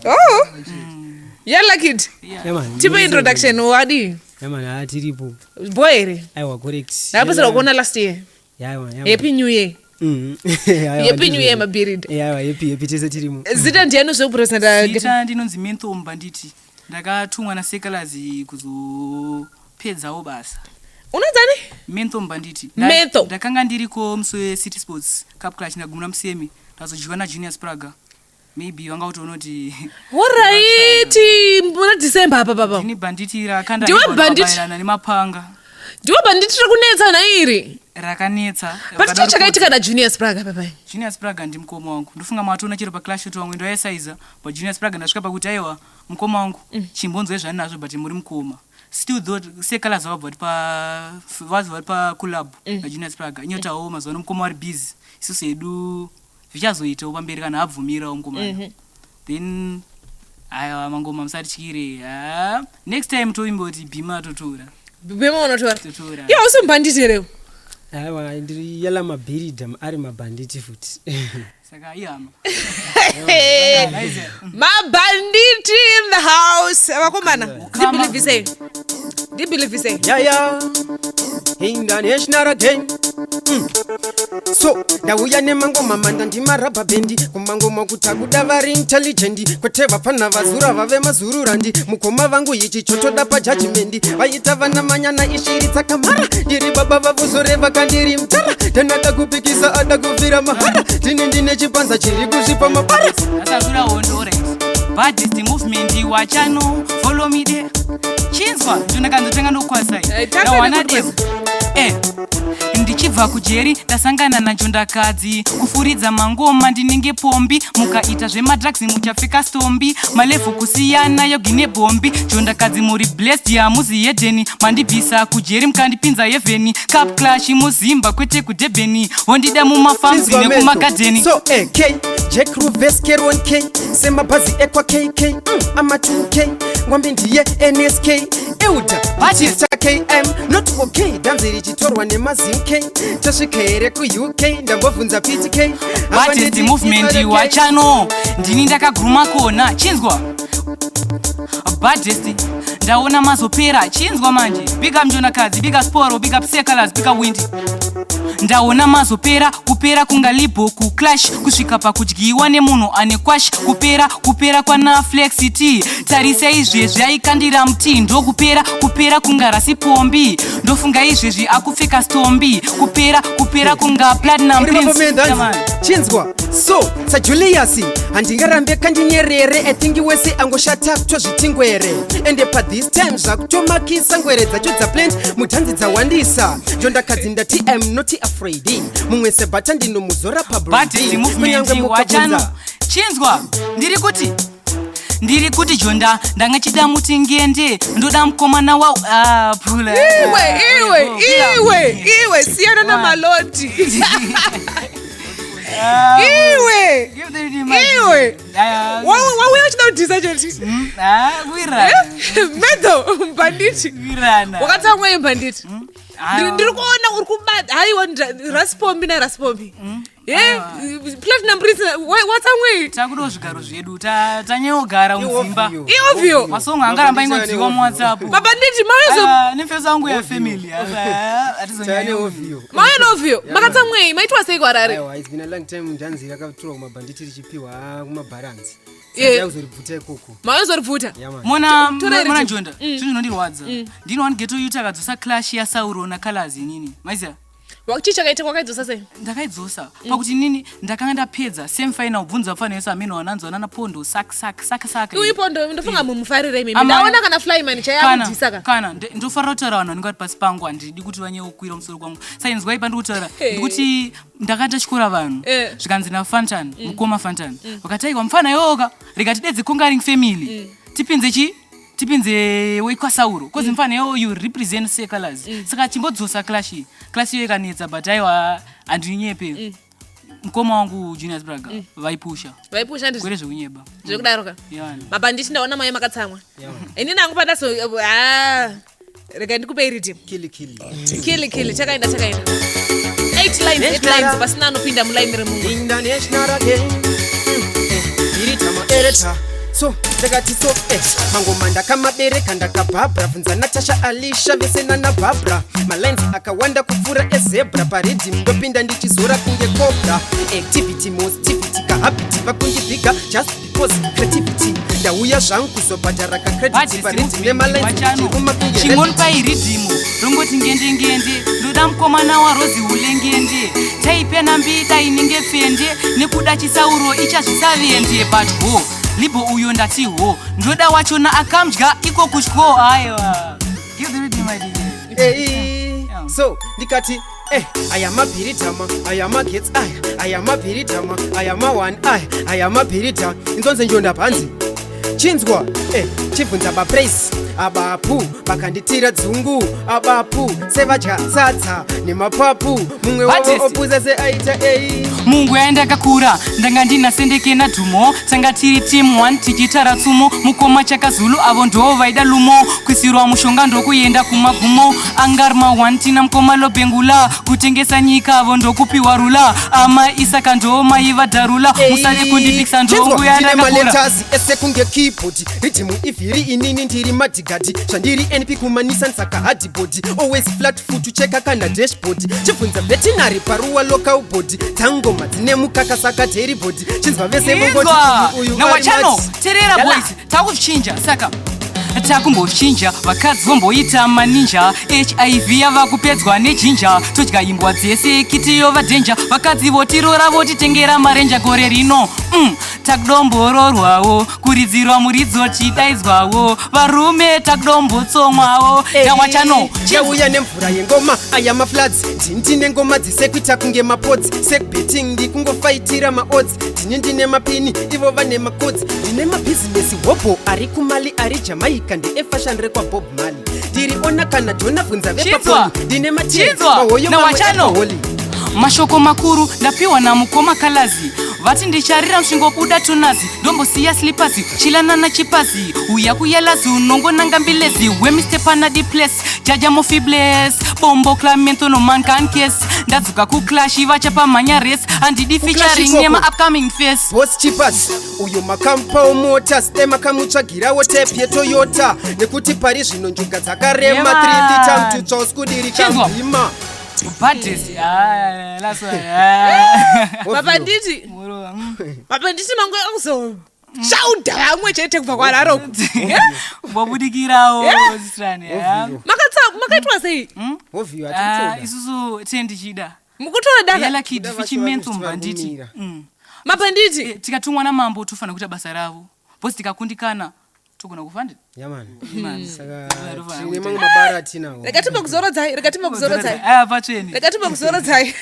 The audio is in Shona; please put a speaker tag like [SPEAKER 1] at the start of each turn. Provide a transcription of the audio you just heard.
[SPEAKER 1] Oh, Yalla Kid.
[SPEAKER 2] Yeah, man.
[SPEAKER 1] Tipe introduction, wadii?
[SPEAKER 2] Yeah, man, ah, tiripo.
[SPEAKER 1] Boy here.
[SPEAKER 2] Aiwa, correct.
[SPEAKER 1] Ndakapedzera kuona last year.
[SPEAKER 2] Yeah, man, yeah, man.
[SPEAKER 1] Happy New Year.
[SPEAKER 2] Aiwa,
[SPEAKER 1] Happy New Year
[SPEAKER 2] ndizvo.
[SPEAKER 1] mabhiridha.
[SPEAKER 2] Yeah, aiwa, happy, happy tese tirimo.
[SPEAKER 1] Zita ndiyani zvekupresenta?
[SPEAKER 3] Zita ndinonzi Mentho Mbanditi. Ndakatumwa naSekalazi kuzopedzawo basa.
[SPEAKER 1] Unonzani?
[SPEAKER 3] Mentho Mbanditi.
[SPEAKER 1] Mentho.
[SPEAKER 3] Ndakanga ndiriko musi weCity Sports Cup Clash ndagumira musemi. Ndazodyiwa naJunior Spraga. Maybe vanga kutoona kuti
[SPEAKER 1] Alright, muna December apa papa.
[SPEAKER 3] ndini banditi rakanda
[SPEAKER 1] Ndiwe banditi?
[SPEAKER 3] rakabayirana nemapanga.
[SPEAKER 1] Ndiwe banditi rekunetsa nhairi.
[SPEAKER 3] Rakanetsa.
[SPEAKER 1] But chii chakaitika naJunior Spraga papa?
[SPEAKER 3] Junior Spraga ndimukoma wangu. Ndofunga matoona chero paclash kuti vamwe ndoaisaiza, but Junior Spraga ndasvika pakuti aiwa mukoma wangu chimbonzwe zvandinazvo, but muri mukoma. Still though Sekalaz vabva vari pa vazva vari pacollab naJunior Spraga. Inyotawo mazuva ano mukoma vari busy. Isusu hedu zvichazoitawo pamberi kana abvumirawo mukomana. Then aiwa mangoma musatyire. Ah, next time toimba kuti Bhima totora.
[SPEAKER 1] Bhima unotora.
[SPEAKER 3] Totora.
[SPEAKER 1] Iwe usi mubhanditi here?
[SPEAKER 2] Aiwa, ndiri yala mabhiridha ari mabhanditi futi.
[SPEAKER 3] Saka ihama.
[SPEAKER 1] Mabhanditi in the house. Vakomana, ndibhilivhisei. Ndibhilivhisei.
[SPEAKER 2] Yeah. International again. So ndauya nemangoma manda ndimarabha bhendi kumangoma kuti akuda vari intelligent, kwete vapfana vazura vave mazururandi. Mukoma vangu, ichi chotoda pajudgment. Vaita vana manyana ishiri tsakamara, ndiri baba vavuzoreva kandiri mutara. Tenada kupikisa ada kufira mahara, tini ndine chipanza chiri kuzvipa mabara.
[SPEAKER 3] Asakura hondo, right? Baddest movement wachano, follow me there. Chinzwa ndinokanzotenga ndokwasai.
[SPEAKER 1] Eh, tanga
[SPEAKER 3] Ndawana
[SPEAKER 1] nekukwasa.
[SPEAKER 3] devo. Ndichibva kujeri ndasangana naJondakadzi kufuridza mangoma ndinenge pombi. Mukaita zvemadrugs muchapfeka stombi, malevhu kusiyana yogi nebhombi. Jondakadzi muri blessed, yamuzi yedheni. Mandibvisa kujeri mukandipinza heaven. Cup Clash muzimba kwete kudhebheni, wondida mumafamzi
[SPEAKER 2] Chinzwa mento.
[SPEAKER 3] nekumagadheni.
[SPEAKER 2] So ak Jack Ruves Keron K semabhazi ekwa KK, ama 2K ngwambi ndiye NSK euda
[SPEAKER 3] Baddest.
[SPEAKER 2] Batista KM not OK. Dhanzi richitorwa nemazim K, tasvika here kuUK? Ndambobvunza PTK.
[SPEAKER 3] Baddest movement wachano, ndini ndakaguruma kona. Chinzwa baddest, ndaona mazopera. Chinzwa manje, big up Njonakadzi, big up Sporo, big up Secolors, big up Windi. Ndaona mazopera, kupera kunga libho kuclash, kusvika pakudyiwa nemunhu ane kwash. Kupera, kupera kwana Flexity. Tarisa izvezvi aikandira muti, ndokupera, kupera kunga rasi pombi. Ndofunga izvezvi akupfeka stombi. Kupera, kupera kunga Platinum
[SPEAKER 2] Uri
[SPEAKER 3] Prince. Yeah, man.
[SPEAKER 2] mapamendhanzi. Chinzwa, so saJulius handingarambe kandinyerere. Ethingi wese angoshata kutozvitingwere, ende pathis time zvakutomakisa. Ngwere dzacho dzaplant mudhanzi dzawandisa. Jondakadzi ndati am not afraid, mumwe sebhata ndinomuzora.
[SPEAKER 3] Baddest movement wachano. Chinzwa, ndiri kuti Jonda ndanga chida muti ngende, ndoda mukomana wa ah, pula.
[SPEAKER 1] Iwe, iwe, iwe, iwe, siyana namaloti. Iwe. Iwe. Wauya uchida kudhisa choti. Medho mbanditi. Wakatsamwa mbanditi. Ndiri kuona uri kubata. Haiwa, rasipombi narasipombi. Ye, Platinum Prince watsamwei?
[SPEAKER 3] Takudawo zvigaro zvedu, tanyanyogara mudzimba.
[SPEAKER 1] Iovio.
[SPEAKER 3] Masongo angaramba ingodziwa muWhatsApp.
[SPEAKER 1] Mabhanditi mauya.
[SPEAKER 3] Nemfeso angu yafamily.
[SPEAKER 1] Mauya novio. Makatsamwei? Maitwa sei kuHarare?
[SPEAKER 2] Aiwa, it's been a long time. Ndanzi rakatorwa kumabhanditi richipiwa kumabharanzi. Kuzoribvuta ikoko.
[SPEAKER 1] Mauya uzoribvuta.
[SPEAKER 2] Yeah, man.
[SPEAKER 3] Mona.
[SPEAKER 1] Tora
[SPEAKER 3] Mona.
[SPEAKER 1] iri.
[SPEAKER 3] Jonda, zvinhu zvinondirwadza, ndini one ghetto youth akadzosa clash yaSauro naColors. Inini maiziva.
[SPEAKER 1] Chii chakaita? Kwakaidzosa sei?
[SPEAKER 3] Ndakaidzosa pakuti inini ndakanga ndapedza same final bvunza vafana vese amene wananzwa nana Pondo sak sak sak sak.
[SPEAKER 1] Uyu Pondo ndofunga mumufarire imimi.
[SPEAKER 3] Ama-
[SPEAKER 1] Ndaona kana Flyman chayakudhisa ka.
[SPEAKER 3] Kana ndofarira kutaura vanhu vanenge vari pasi pangu. Handidi kuti vanyewokwira musoro kwangu. Saka inzwai pandiri kutaura. Ndikuti ndakaita chikora vanhu zvikanzi naFantan, mukoma Fantan, vakati aiwa mufana iwoka rikatidedze conquering family, tipinze chi tipinze wekwaSauro cause mufana iwo you represent Secolors. Saka chimbodzosa clash iyi. Clash iyo ikanetsa, but aiwa handinyepe, mukoma wangu Junior Braga vaipusha.
[SPEAKER 1] Vaipusha ndizvo.
[SPEAKER 3] Kwete zvekunyeba.
[SPEAKER 1] Zvekudaro ka.
[SPEAKER 3] Yeah.
[SPEAKER 1] Mabhanditi, ndaona mauya makatsamwa. Inini hangu pandaso ha, rega ndikupei riddim.
[SPEAKER 2] Kili kili.
[SPEAKER 1] Kili kili, takaenda, takaenda. Eight lines, eight lines, pasina anopinda mulaini remumwe.
[SPEAKER 2] International again. Iri tama ereta. So ndakati so mangoma ndakamabereka, ndakabhabra. Bvunza Natasha, Alisha, vese nana Barbara. Malines akawanda kupfuura ezebra. Pariddim ndopinda ndichizora kunge cobra. Activity, positivity, kahabit vakundibhiga just because creativity. Ndauya zvangu kuzobhadhara kacredit pariddim nemalines, ndichiruma kunge
[SPEAKER 3] Chingoni pairiddim rongoti ngende ngende. Ndoda mukomana waRozi ulengende, taipena mbida inenge pfende, nekuda chisauro ichazvisavende. But ho, libo uyo ndati ho, ndoda wachona akamdya iko kutyo. Aiwa, give the rhythm, my DJ.
[SPEAKER 2] Ei, so ndikati aya mabhiridhama, aya magetsi aya, aya mabhiridhama, aya ma1 aya, aya mabhiridha inzonze njonda panzi chinzwa chibvunza bapraise abapu vakanditira dzungu abapu sevadya sadza nemapapu, mumwe wavo
[SPEAKER 3] Artist.
[SPEAKER 2] opuza seaita ei.
[SPEAKER 3] Mungu yandakakura ndanga ndina Sendeke naDhumo, tanga tiri team 1 tichitara tsumo. Mukoma Chakazulu avo ndo vaida lumo, kuisirwa mushonga ndokuenda kumagumo. Angarma 1 tina mukoma Lobengula, kutengesa nyika avo ndokupiwa rula. Ama Isaka ndo maiva dharula, musade kundipikisa ndongu yandakakura.
[SPEAKER 2] Maletters ese kunge keyboard, riddim ivhiri, inini ndiri madhigadi, zvandiri np kumanisa saka hardboard, always flat foot, cheka kana dashboard, chibvunza veterinary paruwa local board, dzangoma dzine mukaka saka dairyboard, chinzwa vese vongoti
[SPEAKER 3] Inzwa
[SPEAKER 2] uyu ari
[SPEAKER 3] nawachano
[SPEAKER 2] mad.
[SPEAKER 3] Terera boys, takuzvichinja, saka takumbochinja. Vakadzi vomboita maninja, HIV yava kupedzwa nejinja, todya imbwa dzese kitiyo vadhenja. Vakadzi votirora votitengera marenja. Gore rino takudombororwawo, kuridzirwa muridzo chidaidzwawo, varume takudombotsomwawo. Yawachano.
[SPEAKER 2] Chauya nemvura yengoma, aya mafloods. Ndini ndine ngoma dzisekuita kunge mapodzi, sekubetting ndikungofaitira maodds. Ndini ndine mapini, ivo vane macodes. Ndine mabhizinesi hobho ari kuMali, ari Jamaica, ndeefashion rekwaBob Marley. Ndiri ona kana Jona, bvunza
[SPEAKER 3] Chinzwa.
[SPEAKER 2] vepapoli. Ndine
[SPEAKER 3] Chinzwa.
[SPEAKER 2] mahoyo mamwe
[SPEAKER 3] Nawachano.
[SPEAKER 2] alcoholi.
[SPEAKER 3] Mashoko makuru ndapiwa namukoma Kalazi, vati ndicharira musvingobuda tonazi, ndombosiya slippers, chilanana chipazi, uya kuyalazi, unongonanga mbilezi wemistepanadi place jaja mofibles bombo clamento nomankankes. Ndadzoka kuclash, vachapamhanya race, handidi
[SPEAKER 2] Kuclash
[SPEAKER 3] featuring
[SPEAKER 2] ikoko.
[SPEAKER 3] nema-upcoming face.
[SPEAKER 2] Boss Chipas uyo makamupawo mota, semakamutsvagirawo tepi yeToyota, nekuti pari zvino njuga dzakarema.
[SPEAKER 3] Yema.
[SPEAKER 2] 3 lita mututsva usikudiri
[SPEAKER 3] Chinzwa.
[SPEAKER 2] kamhima.
[SPEAKER 3] Baddest. Ah, last one. Ah.
[SPEAKER 1] Mapanditi.
[SPEAKER 3] Muro.
[SPEAKER 1] Mapanditi mangu akuzoshauda vamwe chete kubva kwararo uku.
[SPEAKER 3] Wabudikirawo sistrani.
[SPEAKER 1] Makaitwa sei?
[SPEAKER 2] Hovhiyo.
[SPEAKER 3] Ah,
[SPEAKER 2] Hatikutoda.
[SPEAKER 3] isusu tendichida
[SPEAKER 1] Mukutora daka.
[SPEAKER 3] Yala Kid
[SPEAKER 2] Kuda vacho
[SPEAKER 3] fichimenso
[SPEAKER 2] vari kuti
[SPEAKER 3] mbanditi.
[SPEAKER 2] vari kumira.
[SPEAKER 1] Mapanditi.
[SPEAKER 3] Tikatumwa namambo tofanira kuita basa ravo bhosi, tikakundikana togona kufandi.
[SPEAKER 2] Yamani.
[SPEAKER 3] Man.
[SPEAKER 2] Saka
[SPEAKER 3] Vari
[SPEAKER 2] tine mamwe mabara atinawo.
[SPEAKER 1] Rega timbokuzorodzai, rega timbokuzorodzai.
[SPEAKER 3] Aya patsveni.
[SPEAKER 1] Rega timbokuzorodzai.